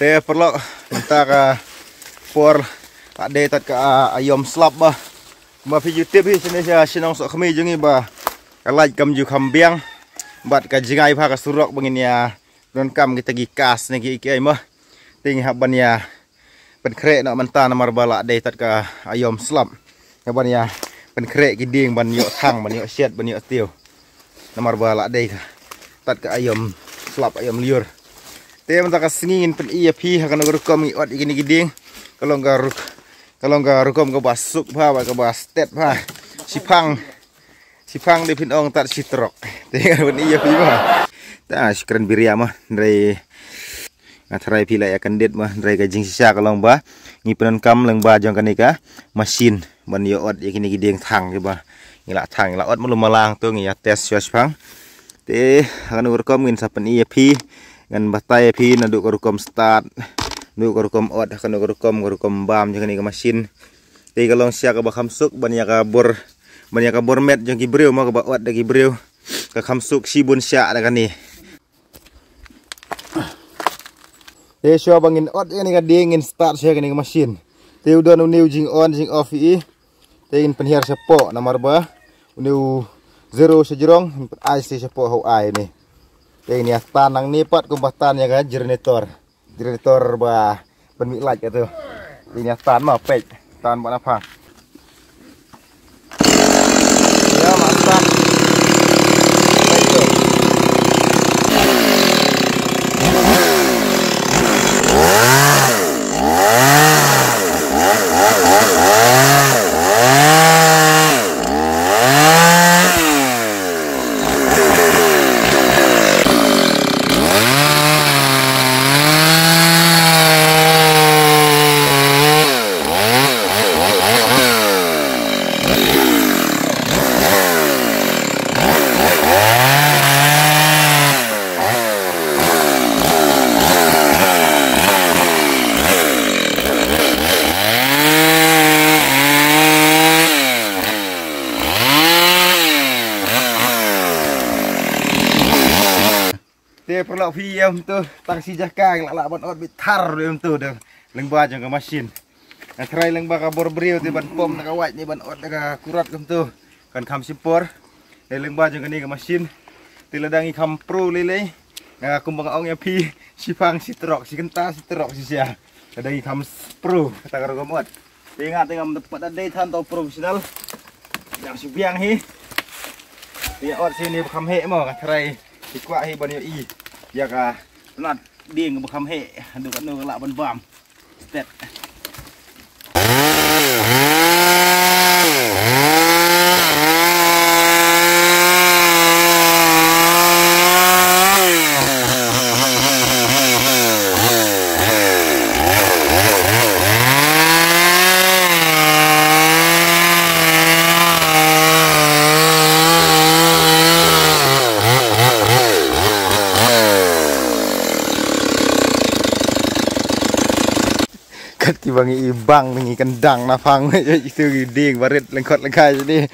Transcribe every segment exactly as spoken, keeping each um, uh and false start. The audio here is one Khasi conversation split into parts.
Eh, paralok, mynta ka por la dei tad ka, ah, aiom slap ba. Ba phi ju tip hi shane sha shnong Sohkhmi jong ngi ba ka light kam ju kham biang. Bad ka jngai bha ka surok ba ngin ïa donkam kita ki kas ne ki kiei mo. Te ngi hap ban ïa pynkhreh noh mynta namar ba la dei tad ka aiom slap. Nga ban ïa pynkhreh ki dieng ban ïoh thang, ban ïoh shet, ban ïoh tiew. Namar ba la dei ka tad ka aiom slap, aiom lyiur. Te mynta ka sngi ngin pyni ïa phi ha kano ka rukom ngi ot ïa kine ki dieng. Ka long ka ruk-, ka long ka rukom kaba suk bha, ba kaba stet bha. Shiphang, shiphang dei phin ong tad shi trok. Te ngan pyni ïa phi bha. Ta shi kren biria ma, hynrei nga tharai phi la ïa kyndit ma, hynrei ka jingshisha ka long ba ngi pyndonkam lyngba jong kane ka machine ban ïa ot ïa kine ki dieng thang kiba ngi la thang, ngi la ot malu malang, to ngi ïa test shuwa shiphang. Te ha kano ka rukom ngin sa pyni ïa phi, ngan batai ïa phi naduh ka rukom start, naduh ka rukom ot, ha kano ka rukom, ka rukom bam jong kane ka machine. Te ka long shisha kaba kham suk ban ïa ka bor, ban ïa ka bor met jong ki briew ma, kaba ot da ki briew. Ka kham suk shibun shisha da kane. Te shuwa ba ngin ot ïa kane ka dieng ngin start shuwa kane ka machine. Te u don une u jing on jing off ïa. Te ngin pynhiar shapoh namar ba une u zero sha jrong, ngin pyn-ai shapoh ha u ai ne. Te ngin ïa tan nangne pat kumba tan ïa ka generator. Generator ba pynmih light kato. Te ngin ïa tan ma, peit. Tan ba na phang. Ïa, mantap. Baik tu. Te paralok phi ïa kumto, tang shi jaka ngi la lah ban ot beit thar ïa kumto da lyngba jong ka machine. Nga tharai lyngba ka bor briew te ban pom na ka wait ne ban ot da ka kurat kumto kan kham shim por. Te lyngba jong kane ka machine te lada ngi kham pro lei lei, nga kumba nga ong ïa phi, shiphang shi trok, shi kynta shi trok shisha. Lada ngi kham pro kata ka rukom ot. Te nga te ngam pat da dei than to professional. Dang shu biang hi. Te ot sini ba kham heh mo, nga tharai ki kwah hi ban ïohi ïa ka tnat dieng ba kham heh. Haduh katno ka lah ban bam. Stet. Kat kiba ngi i bang ngi kyndang na phang, itu ngi ding barit lyngkot lyngkai sini.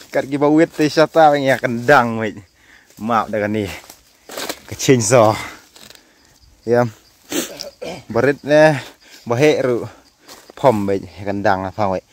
Kat kiba wit te shata ngi kyndang, mate. Map da kane ka chainsaw. Ïa. Barit ne ba heh ruh. Phom, mate, kyndang na phang, mate.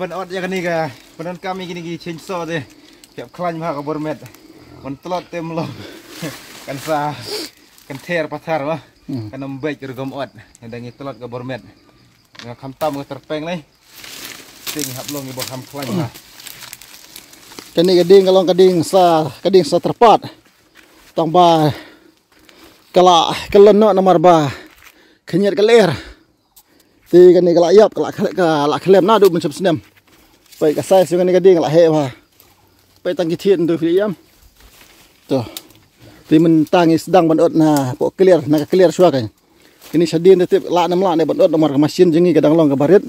Pynot ïa kane ka, pyndonkam ïa kine ki chainsaw te. Phi hap khlaiñ bha ka bor met. Ban tlot te ym long. Kan sa, kan ther pathar ba. Hmm. Kan ym beit rukom ot. Ynda ngi tlot ka bor met. Nga kham tam ka tyrpeng lei. Te ngi hap long kiba kham khlaiñ bha. Kane ka dieng ka long ka dieng sa, ka dieng sa tyrpad. Tang ba ka la kyllon noh namar ba khynñiat ka lyer. Te kane ka la ïap, ka la khle-, ka la khlem naduh mynshem snem. Peit ka size jong kane ka dieng ka la heh bha. Peit tang ki thied ntu phi ïam. To. Te mynta ngi sdang ban ot na poh clear, na ka clear shuwa ka. Kine shadien te tip lah ne ym lah ne ban ot namar ka machine jong ngi ka dang long kaba rit.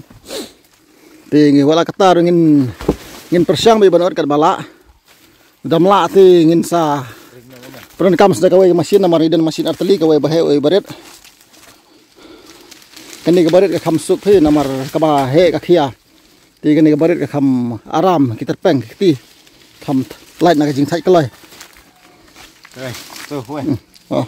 Te ngi wat la katta ruh ngin, ngin pyrshang beit ban ot katba lah. Dam lah te ngin sa pyndonkam sa da kawei ka machine namar ngi don machine artylli, kawei ba heh, kawei ba rit. Kane kaba rit ka kham suk hi namar kaba heh ka khia. Te kane kaba rit ka kham aram ki tyrpeng ki kti. Kham lait na ka jingthait kloi. Right. So, weh. Hmm. Oh.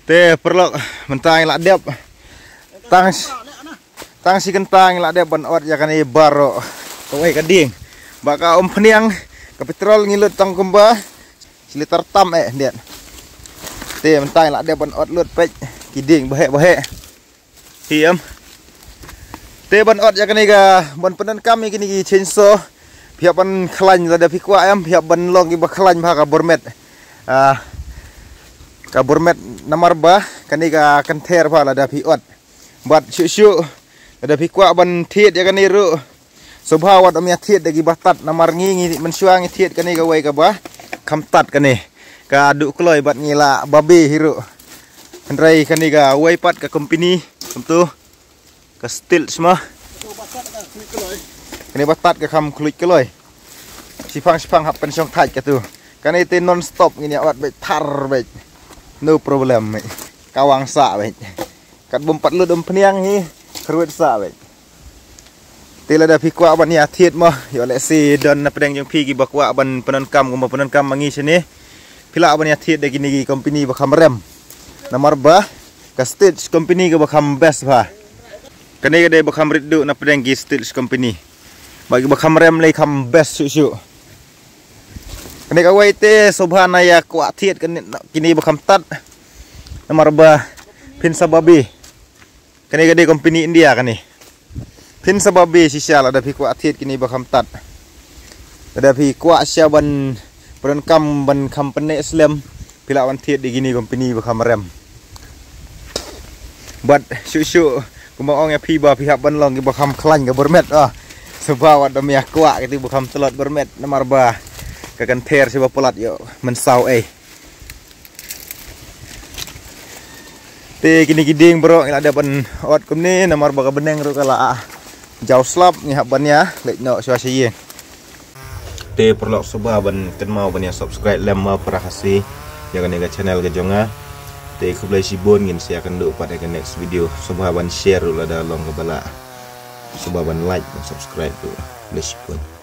Te paralok, mynta ngi la dep. Tang, tang shi kynta ngi la dep ban ot ïa kane baroh. Kawei ka dieng. Ba ka umphniang, ka petrol ngi lut tang kumba shi litar tam eh, diat. Te mynta ngi la dep ban ot lut peit ki dieng ba heh ba heh. Hi em. Te ban ot ïa kane ka, ban pyndonkam ïa kine ki chainsaw. Phi hap ban khlaiñ lada phi kwah em, phi hap ban long kiba khlaiñ bha ka bor met. Ah, ka bor met namar ba kane ka kan ther bha lada phi ot. Bad shuh shuh lada phi kwah ban thied ïa kane ruh. Sngewbha wat ym ïa thied da kiba tad namar ngi, ngi mynshuwa ngi thied kane kawei kaba kham tad kane. Ka duh kloi bad ngi la babe hi ruh. Hynrei kane kawei pat ka company kumtu. Ka Stihl sma. Kane ba tad ka kham khluit kloi. Shipang shipang hap pynshong thait katu. Kane te non stop ngin ïa ot beit thar beit. No problem beit. Ka wang sah beit. Kat bym pat lut umphniang hi, kyrwit sah beit. Te lada phi kwah ban ïa thied mo, ïoh lehse don na pdeng jong phi kiba kwah ban pyndonkam kumba pyndonkam ma ngi shane. Phi lah ban ïa thied da kine ki company ba kham rem. Namar ba ka Stihl company kaba kham best bha. Kane ka dei ba kham rit duh na pdeng ki Stihl company. Ba kiba kham rem lei kham best shuh shuh. Kane kawei te sngewbha na ïa kwah thied kane, kine ba kham tad. Namar ba phin sa babe. Kane ka dei company India kane. Phin sa babe shisha lada phi kwah thied kine ba kham tad. Lada phi kwah shisha ban pyndonkam ban kham pynneh slem, phi lah ban thied da kine company ba kham rem. Bad shuh shuh kumba ong ïa phi ba phi hap ban long kiba kham khlaiñ ka bor met ah. Sngewbha wat ym ïa kwah kito ba kham tlot bor met namar ba ka kan ther sha ba palat ïoh mynsaw ei. Te kine ki dieng baroh ngi la dep ban ot kumne namar ba ka bneng ruh ka la jaw slap, ngi hap ban ïa leit noh shuwa sha ïing. Te paralok sngewbha ban kynmaw ban ïa subscribe lem ma para Khasi. ïa kane ka channel ka jong nga. Te khublei shibun, ngin sa ïakynduh pat ha ka next video. Sngewbha ban share ruh lada long kaba lah. Sngewbha ban like, ban subscribe ruh. Khublei shibun.